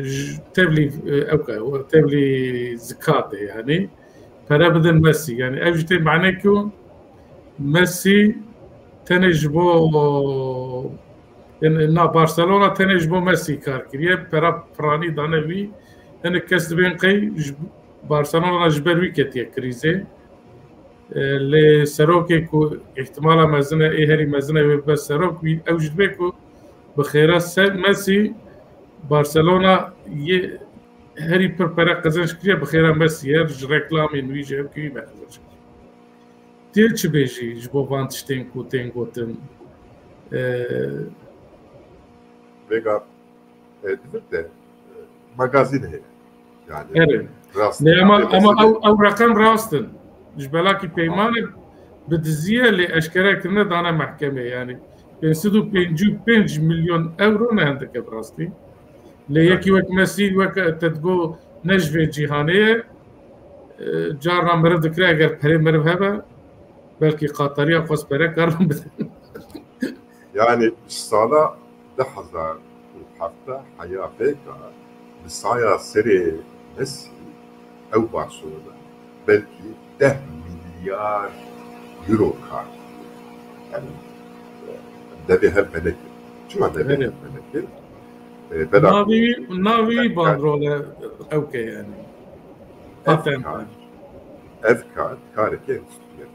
ji tevlî, e, ewka, tevlî zikatê, yani pere bidin Messi. Yani ev jî tê mane ku Messi tenê ji bo, yani na Barcelona tenê ji bo Messi kar kiriye, pera piranî dane wî. Hinek kes dibên qey ji Barcelona ji ber wî ketiye krîzê. E, lê serokê ku îhtimala mezin e, ê herî mezin e wê bibe serok, wî ew jî dibe ku bi xêra ser Messi Barcelona yê herî pir pere qezenc kiriye, bi xêra Messi ye, ji reklamên wî jî ev kivî me qezenc kiriye. Tu yê çi bêjî ji bo van tiştên ku tên gotin? E, Vêga, e, di vir de, e, magazîn heye. Yani, Erê. rast. Lê ama, Rast. ama ew, ew reqem rast in. Ji belakî peymanek bi diziyê lê eşkere kirine dane mehkemê. Yani pênc sed û pêncî û pênc milyon euro ne hindik e bi rastî. Lê yekî wek Mesî, wek te digo ne ji vê cîhanê ye. E, carna meriv dikire eger perê meriv hebe, belkî qatariya xwest pere karin bide. Yani sala du hezar û hevdeh heya vêga bi saya serê Mesî ew Barcelona belkî deh milyar euro kar. Yani devê hev venekir. Çima devê Evet. hev venekir? E, bela ku Navî, navî bandrole ew ke yani. Ev Patent. kar, ev kar, kareke endüstriyel,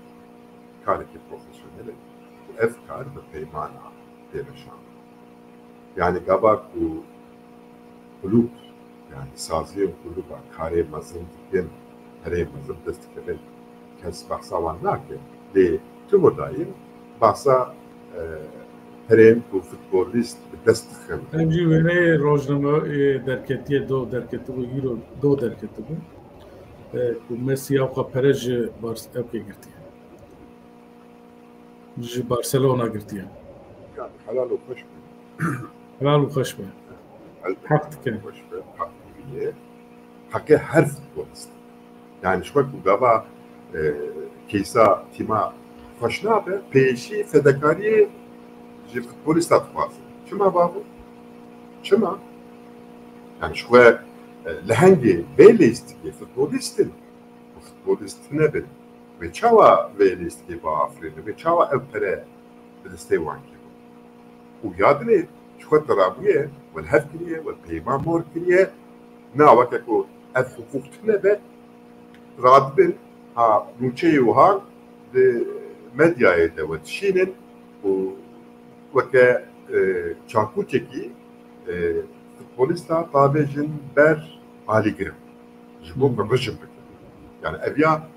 kareke profesyonel e. Ev kar bi peymana tê meşandin. Yani gava ku kulûb, yani saziyên kulûba karê mezin dikin, herê mezin dest dikevin, kes behsa wan nake. Lê tu hodayî behsa, e, perên ku futbolîst bi dest dixin. Em jî wêneyê rojname, e, derketiye do derketibû, îro do derketibû. E, ku Messi ya xwe pere ji Bars-, ew kê girtiye. Ji Barcelona girtiye. Yani helal û xweş be. Helal û xweş be. Helal Heq dike. Xweş be, heq dike. Heqê her futbolîst. Yani ji xwe ku gava, e, keysa tîma xweş nabe, pêşî fedekariyê ji futbolîsta dixwaze. Çima bavo? Çima? Yani ji xwe, e, lehengê vê lîstikê futbolîst in. Û futbolîst nebin. Wê çawa vê lîstikê biafirîne? Wê çawa ev pere bi destê wan kiriye? Û ya dinê ji xwe dirabûye, we li hev kiriye, we peyman mor kiriye. Na weke ku ev hiqûq tune be, radibin, ha, nûçeyê wiha di medyayê de we dişînin û weke, e, çakûçekî, e, futbolîsta tavêjin ber alîgirin. Ji bo Hmm. ku rijim bikin. Yani ev ya,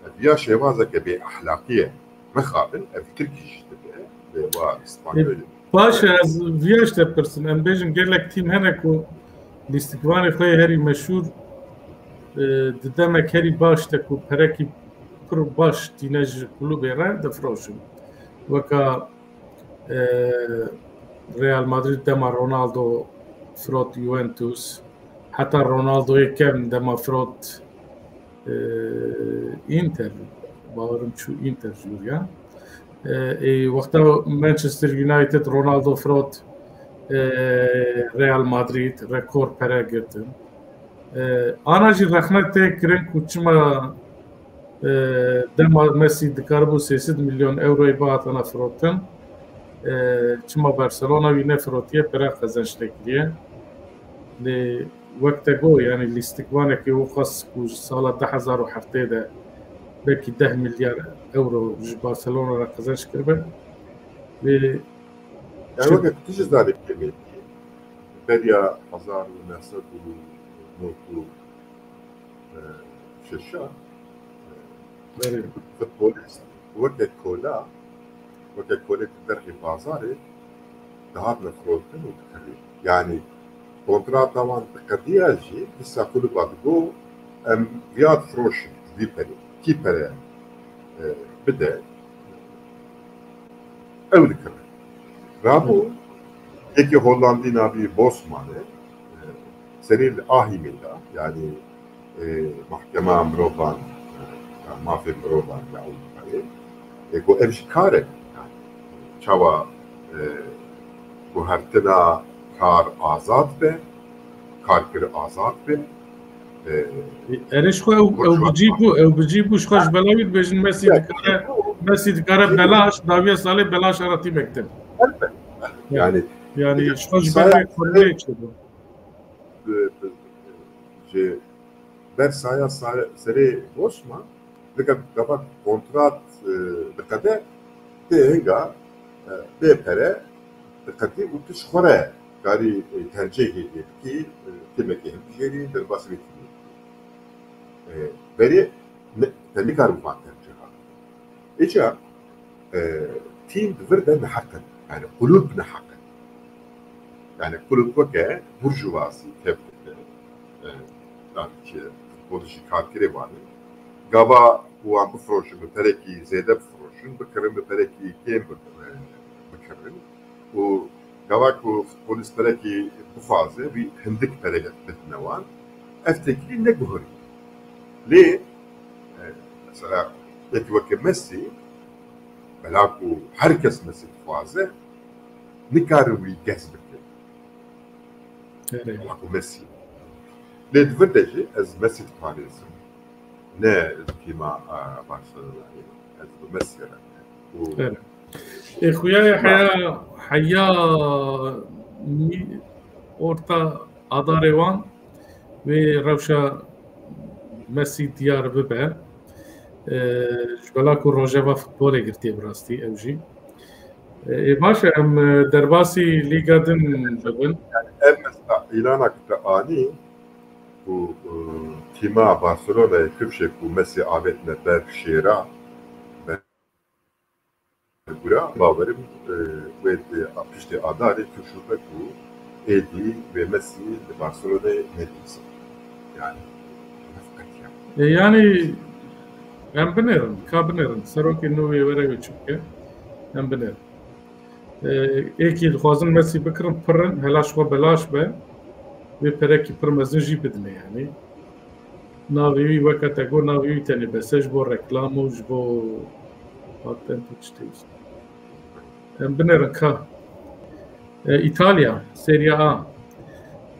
ev ya şêwazeke bê ehlaqî ye. Mixabin, ev Tirkî jî dibe, lê wa Spanyolî. Baş e, ez viya ji te pirsim. Em bêjin gelek tîm hene ku lîstikvanê xwe yê herî meşhûr, e, di demek herî baş de ku perekî pir baş tîne ji kulûbê re difroşin. Weka, e, Real Madrid dema Ronaldo firot Juventus, heta Ronaldo yekem dema firot, e, Inter, bawerim çû Inter jûriya. E, ê, wexta Manchester United Ronaldo firot, e, Real Madrid rekor pere girtin. E, ana jî rexne tê kirin ku çima, e, dema Messi dikaribû sê sed milyon euroyê bihatana firotin, e, çima Barcelona wî nefirotiye, pere qezenç nekiriye. Lê wek te got, yani lîstikvanekê û xwest ku ji sala du hezar û heftê de belkî deh milyar euro ji Barcelona re qezenç kiribe. Lê Yani weke tu jî zanî kêmê beriya hezar û neh sed û nod û şeş a, Berê. Futbolîst weke kola, weke kolê di derxê bazarê dihatine firotin û dikirî. Yani kontrata wan diqediya jî, dîsa kulüba digo, em viya difiroşin, vî perê, kî pere, e, bide, ew dikirin. Rabû, yekê Hollandî navî Bosman e, e, serê li Ahîmê de, yani, e, mahkema mirovan, e, ya mafê mirovan ya Ewropayê, e, ku ev jî kar e. Yani, çawa, e, guhertina kar azad be, karkir azad be. E, Erê ji xwe ew, ew bicî bû, ew bicî bû, ji xwe ji bela wî dibêjin Mesî dikare, Mesî dikare belaş, dawiya salê belaş ara tîmek din. Elbet. Yani, yani ji xwe ji ber wê xwendê çêbû. Ji ber saya serê Bosman, diga gava kontrat, e, diqede, tê hinga, e, bê pere diqetî û tu ji xwe re karî, e, tercihê bikî, e, tîmekê hilbijêrî, derbasî vê tîmê bikî. E, berê ne, te nikaribû van terciha. Îca, e, tîm di vir de neheq in. Yani kulûb neheq in. Yani kulûb weke burjuvazî tevdike, e, yani ki futbolî jî karkirê wan in. Gava wan bifroşin, bi perekî zêde bifroşin, bikirin, bi perekî kêm bi-, e, bikirin. Û gava ku futbolîst perekî bixwaze, wî hindik pere bidine wan. Ev têkilî neguherî. Lê, e, mesela, yekî weke Mesî, bela ku her kes Mesî dixwaze, nikarin wî gez bikin. Erê. Bela ku Mesî. Lê di vir de jî ez Mesî diparêzim. Ne tîma, e, Barcelonayê. Ez bi Mesî re. Û Erê. Ê, xuya ye heya, heya mî-, orta adarê wan wê rewşa Mesî diyar bibe. E, ji bela ku rojeva futbolê girtiye bi rastî ew jî. E, ê baş e, em, e, derbasî Lîga din bibin. Ev mesela îlana ku te anî ku, e, tîma Barcelonayê kifşê ku Mesî avêtine ber şêra, ber gura, bawerim, e, wê di piştê adarê kifş û be ku êdî wê Mesî li Barcelonayê nedîse. Yani, ev qetiya. E, yani, em binêrin, ka binêrin. Serokê nû wê were wê çi bike. Em binêrin. E, êkî dixwazin Mesî bikirin, pirin, hela ji xwe belaş be. Wê perekî pir mezin jî bidine yani. Navê wî weke te got, navê wî tenê bes e ji bo reklam û ji bo patent û tiştê wisa. Em binêrin ka. E, Îtalya, Serie A.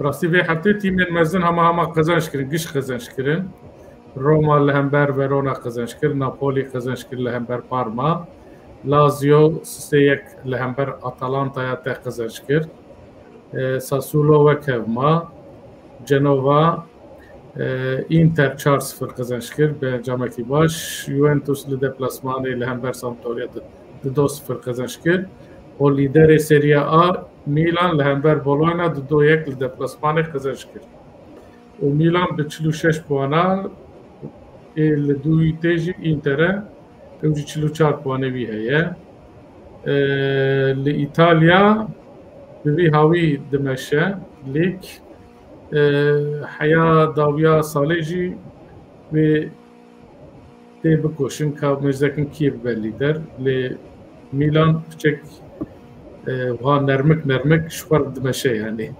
Rastî vê heftê tîmên mezin hema hema qezenc kirin, giş qezenc kirin. Roma li hember Verona qezenc kir, Napoli qezenc kir li hember Parma. Lazio sisê yek li hember Atalantaya te qezenc kir. E, Sassuolo wek hev ma. Genova, e, Inter çar sifir qezenc kir bi encamekî baş. Juventus li deplasmanê li hember Sampdoria di, di do sifir qezenc kir. Û lîderê Serie A Milan li hember Bologna di do yek li deplasmanê qezenc kir. Û Milan bi çil û şeş puana ê li dûyî tê jî Inter e, ew jî çil û çar puanê wî heye. E, li Îtalya bi vî hawî dimeşe lîg. E, heya dawiya salê jî wê tê bikoşin ka meczekin kî bibe lîder. Lê Milan piçek, e, wiha nermik nermik ji xwe re dimeşe yani.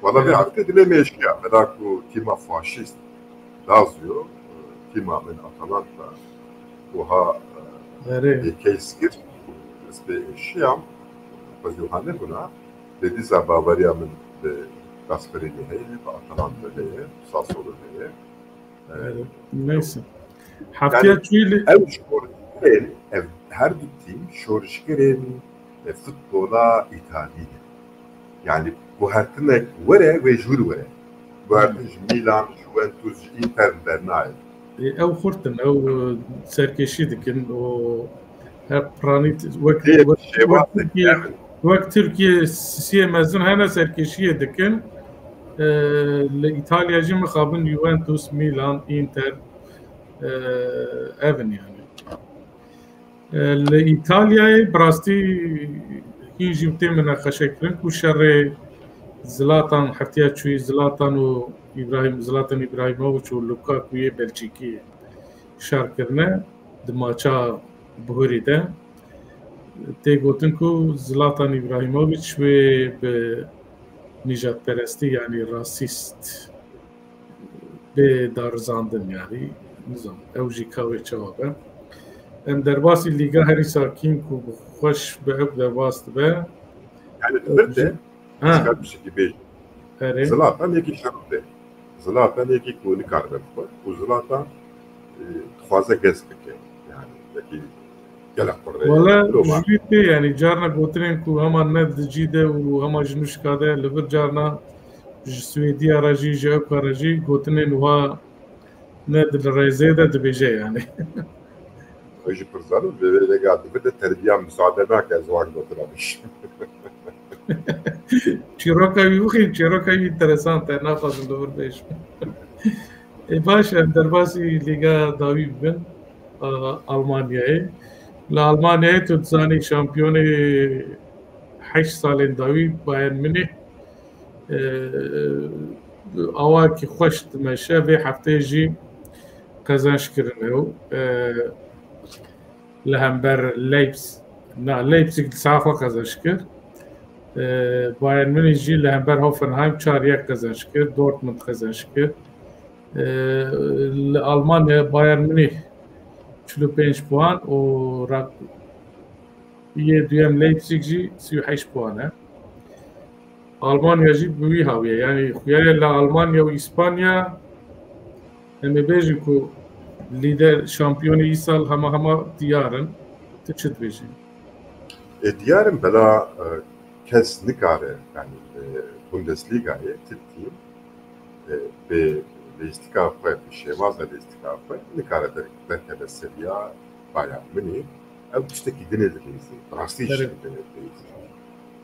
Wala vê, e, heftê dilê me eşkiya, bela ku tîma faşîst Lazio, e, tîma min Atalanta, wiha, e, erê, case kir, ez pê eşiyam, xwezî wiha nebûna, lê dîsa baweriya min bi Gasperini heye, bi Atalanta heye, Sassuolo heye. E, neyse. Heftaya çûyî li ew şorişgerên, ev her du tîm şorişgerên, e, futbola Îtalî ne. Yani guhertinek were wê ji wir were. Guhertin ji Milan, Juventus, ji Inter bernayê. E, ew xurt in, ew, e, serkêşî dikin û her piranî t-, wek, wek, wek Tirkiye, wek Tirkiye sisiyê mezin hene serkêşiyê dikin. E, li Îtalya jî mixabin Juventus, Milan, Inter, e, ev in yani. E, li Îtalyayê bi rastî hîn jî tê mineqeşekirin ku şerê Zlatan, heftiya çûyî Zlatan û Îbrahîm, Zlatan Îbrahîmovic û Lukaku yê Belçîkî şer kirine di maça bihurî de. Tê gotin ku Zlatan Îbrahîmovic wê bi nîjadperestî, yanî rasîst, bê darizandin, yanî nizam ew jî ka wê çawa be. Em derbasî lîga herî sakîn ku bi xweş be ew derbas dibe. Yani di vir de, ha, ez dikarim tiştekî bêjim. Erê. Zlatan yekî şerût e. Zlatan yekî ku nikaribe bixwe û Zlatan, e, dixwaze gez bike. Yani yekî gelek qurre. Wala ji wî tê, yani carna gotinên ku hema ne di cî de û hema ji nuşka de li vir carna ji Swêdiya re jî, ji Ewka re jî gotinên wiha ne di rêzê de dibêje yani. Ew jî pir zalim, vê vê vêga di vir de terbiya misade nake ez wan gotina bêjim. Çîroka wî bixîn, çîroka wî interesant e, naxwazim li vir bêjim. Ê baş, em derbasî lîga dawî bibin, a, Almanyayê. Li Almanyayê tu dizanî şampiyonê heşt salên dawî Bayern Münih, e, awakî xweş dimeşe, vê hefteyê jî qezenc kirine û, e, li hember Leipz-, na, Leipzig di saha xwe qezenc kir. E, Bayern Münih jî li hember Hoffenheim çar yek qezenc kir, Dortmund qezenc kir. E, li Almanya Bayern Münih çil û pênc puan û ra-, yê duyem Leipzig jî sî û heşt puan e. Almanya jî bi wî hawî ye. Yanî xuya ye li Almanya û Îspanya, em ê bêjin ku lîder, şampiyonê îsal hema hema diyar in. Tu çi dibêjî? Ê, diyar in, bela, e, kes nikare, yani, e, Bundesligayê ti tîm, e, bi lîstika xwe, bi şêwaza lîstika xwe nikare der-, derkeve seviya Bayern Munî. Ew tiştekî din e dileyîzê. Bi rastî Evet. tiştekî din e dileyîzê.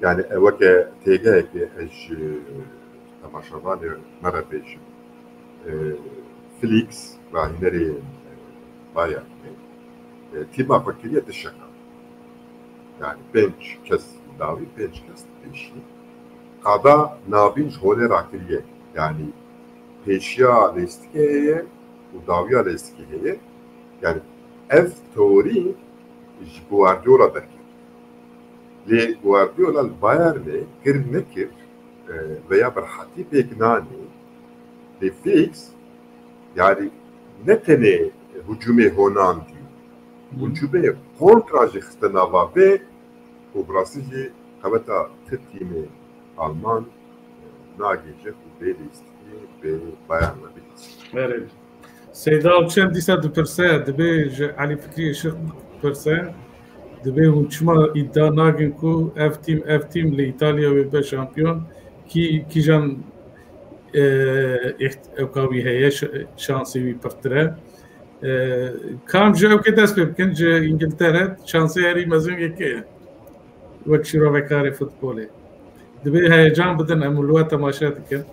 Yani, e, weke têgehekê ez ji temaşevanê me re bêjim. E, Felix, rahînerê, e, Bayernê, e, tîma xwe kiriye di şeka. Yani pênc kes dawî, pênc kes pêşî. Qada navîn ji holê rakiriye. Yani pêşiya lêstikê heye û dawiya lêstikê heye. Yani ev teorî ji Guardiola derket. Lê Guardiola li Bayernê kir nekir, e, veya bi rehetî pêk nanî. Lê Felix, yani ne tenê hicûmê Honan dî, hicûmê kontra jî xiste nava vê û bi rastî jî qeweta ti tîmê Alman nagihîje ku bê lîstikî bê Bayern bihîst. Erê. Seyda Avçen dîsa dipirse, dibê ji Elî Fikrî Işık dipirse, dibê hûn çima îdia nakin ku ev tîm, ev tîm li Îtalya wê be şampiyon, kî, kîjan, e, îht-, ewka wî heye, ş-, şansê wî pirtir e. E, kam ji ewkê dest pê bikin, ji Îngiltere, şansê herî mezin yekê ye. Wek şîrovekarê futbolê. Dibê heyecan bidin, em li we temaşe dikin.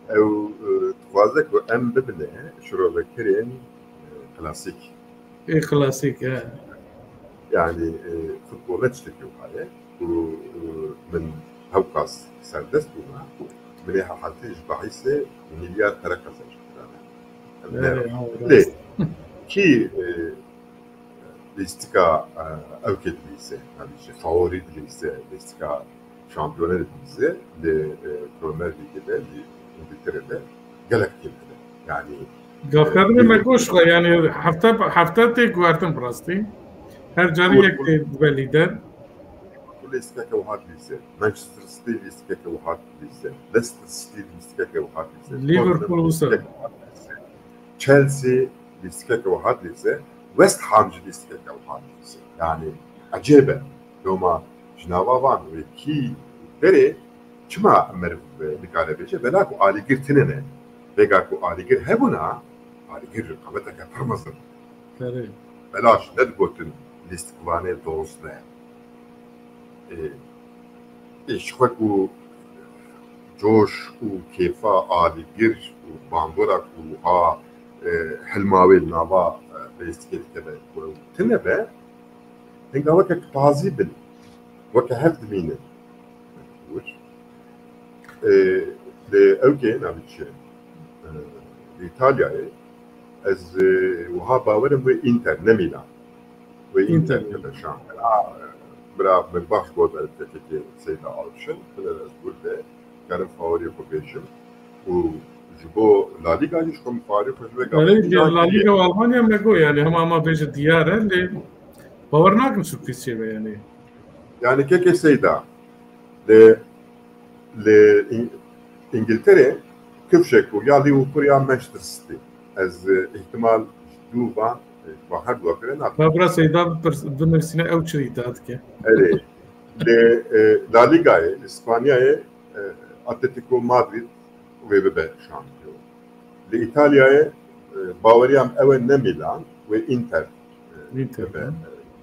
Ew, e, dixwaze ku em bibine şirovekerên, e, klasîk. Ê klasîk, he. Yani, e, futbol ne tiştekî wiha ye ku, e, min hewqas serdest bûna, min ê heqetî ji bahîsê milyar pere qezenc kirane. Em ne Erê, ew lê rast. Kî, e, lîstika, e, ewkê dilîze, yani ji favorî dilîze, lîstika şampiyonê dilîze, li, e, Premier Lîgê de, li Îngiltere de gelek tîm hene. Yani, Gavkerdinê e, me goş xwe, yani hefte, hefte tê guhertin bi rastî. Her carî Û yek tê dibe lîder. Liverpool lîstikeke wiha dilîze. Manchester City lîstikeke wiha dilîze. Leicester City lîstikeke wiha dilîze. Liverpool Tottenham wisa. Lîstikeke wiha dilîze. Chelsea lîstikeke wiha dilîze. West Ham jî lîstikeke wiha dilîze. Yani ecêb e. Loma ji nava van wê kî derê çima meriv nikare bêje? Bela ku alîgir tune ne. Vêga ku alîgir hebûna, alîgir rikabeteke pir mezin. Erê. Bela ji nedigotin lîstikvanê doz ne. Ê, ê, ji xwe ku coş û kêfa alîgir û bandora ku wiha, e, hilma wê li nava, e, lîstikê dikeve ku ew tune be, hinga weke pazî bin, weke hev dimînin. Û, e, li ewkê navê çi ye? E, li Îtalyayê ez, e, wiha bawerim wê Inter, ne Milan. Wê Inter Inter. keve şan. A, bira min baş got, ez tekekê Seyda Alçin, bile ez gul de, karim favoriyê xwe bêjim. Û ji bo La Liga jî ji xwe min favoriyê xwe ji wê Erê, gavê lê La Liga û Almanya me got, yani hema ma bêje diyar e, lê bawer nakim surprîz çêbe yani. Yani kekê Seyda, li, li Îng-, Îngilterê kifşek û ya Liverpool ya Manchester City. Ez, e, îhtimal ji dû van, e, ji van her dua kire nakim. Ba bira Seyda bipirs-, binivîsîne ew çi îdia dike. Erê. Li, e, La Ligayê, li Spanyayê, e, Atletico Madrid wê bibe şampiyon. Li Îtalyayê, e, baweriya min ew e ne Milan, wê Inter, e, Inter, bibe, ha.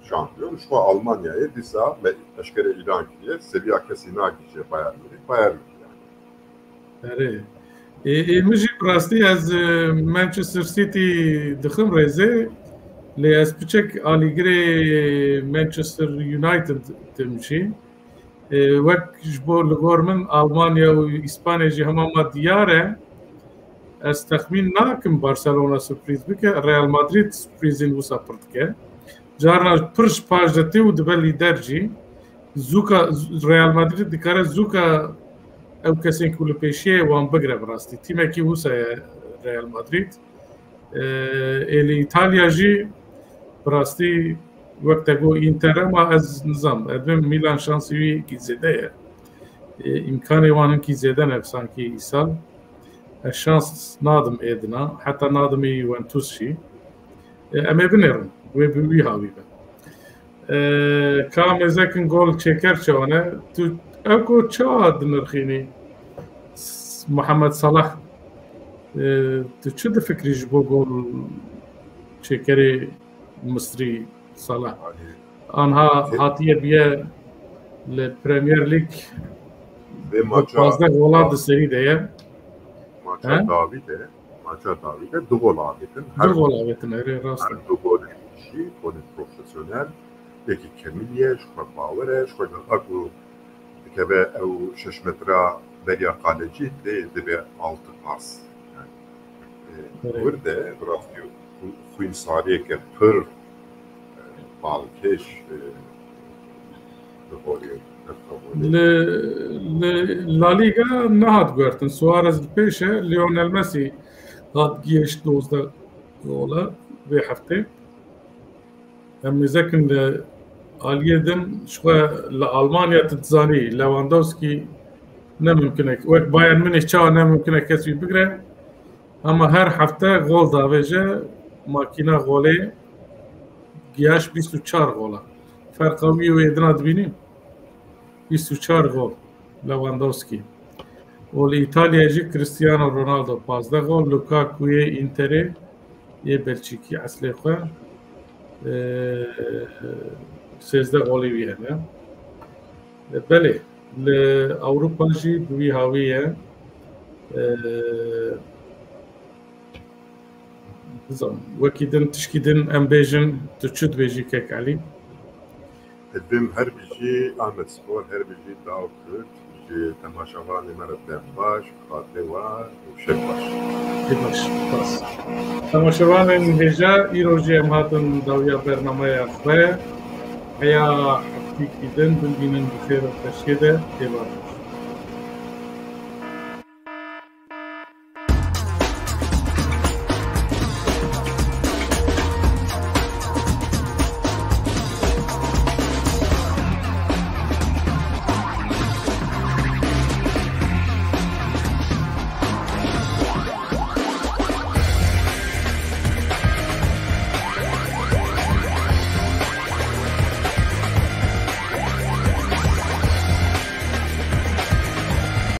e, şampiyon. Ji xwe Almanyayê dîsa me eşkere îlan kiriye, seviya kesî nagihîje Bayern Munîh, Bayern Munîh yani. Erê. Ê, ê, min jî bi rastî ez, e, Manchester City dixim rêzê, lê ez piçek alîgirê Manchester United tim jî. E, wek ji bo li gor min Almanya û Îspanya jî hema ma diyar e. Ez texmîn nakim Barcelona surprîz bike, Real Madrid surprîzên wisa pir dike. Carna pir ji paş de tê û dibe lîder jî. Zûka, Real Madrid dikare zûka ew kesên ku li pêşiyê wan bigire bi rastî. Tîmekî wisa ye Real Madrid. E, ê li Îtalya jî bi rastî wek te got Inter, ama ez nizam, ez dibêm Milan şansê wî hinkî zêde ye. E, îmkanê wan hinkî zêde ne sankî îsal. Ez şans nadim êdina, heta nadim ê Juventus jî. E, em ê binêrin, wê bi wî hawî be. Ee, ka mêzekin gol çêker çawa ne? Tu ew ku çawa dinirxînî? S-, Muhammed Salah. Ee, tu çi difikirî ji bo gol çêkerê Misrî Salah? Anha hatiye biye li Premier League pazdeh gola di serî de ye. Maça dawî de, maça dawî de du gol avêtin. Du gol avêtin, erê, rast e. Her du gol jî golên profesyonel. Yekî kemîliye, ji xwe bawer e, ji xwe gava ku dikeve ew şeş metra beriya qalecî tê dibe altı pas. Yani, e, wir de bi rastî xwînsariyeke pir, e, balkêş, e, li holê, li holê. Li, li La Liga nehat guhertin. Suarez li pêş e, Lionel Messi hat gihişt dozdeh gola vê heftê. Em mêzekin li aliyê din, ji xwe li Almanya tu dizanî, Lewandowski ne mimkin e. Wek Bayern Munich çawa ne mimkin e kes wî bigre. Ama her hefte gol davêje, makîna golê giyaş bîst û çar gola. Ferqa wî û êdina dibînî? Bîst û çar gol. Lewandowski. Û li Îtalyayê jî Cristiano Ronaldo pazdeh gol, Lukaku yê Interê, yê Belçîkî eslê xwe, e, sêzdeh golê wî hene. E, belê, li Ewropa jî bi wî hawî ye. E, Nizam, wekî din, tişkî din em bêjin, tu çi dibêjî kek Elî? Din her bijî Ahmet Spor, her bijî Daw Kurd, ji temaşevanê me re dem baş, xatirê we û şev baş. Şev baş, spas. Temaşevanên hêja, îro jî em hatin dawiya bernameya xwe. Heya heftîkî din, bimînin bi xêr û xweşiyê de, têbar.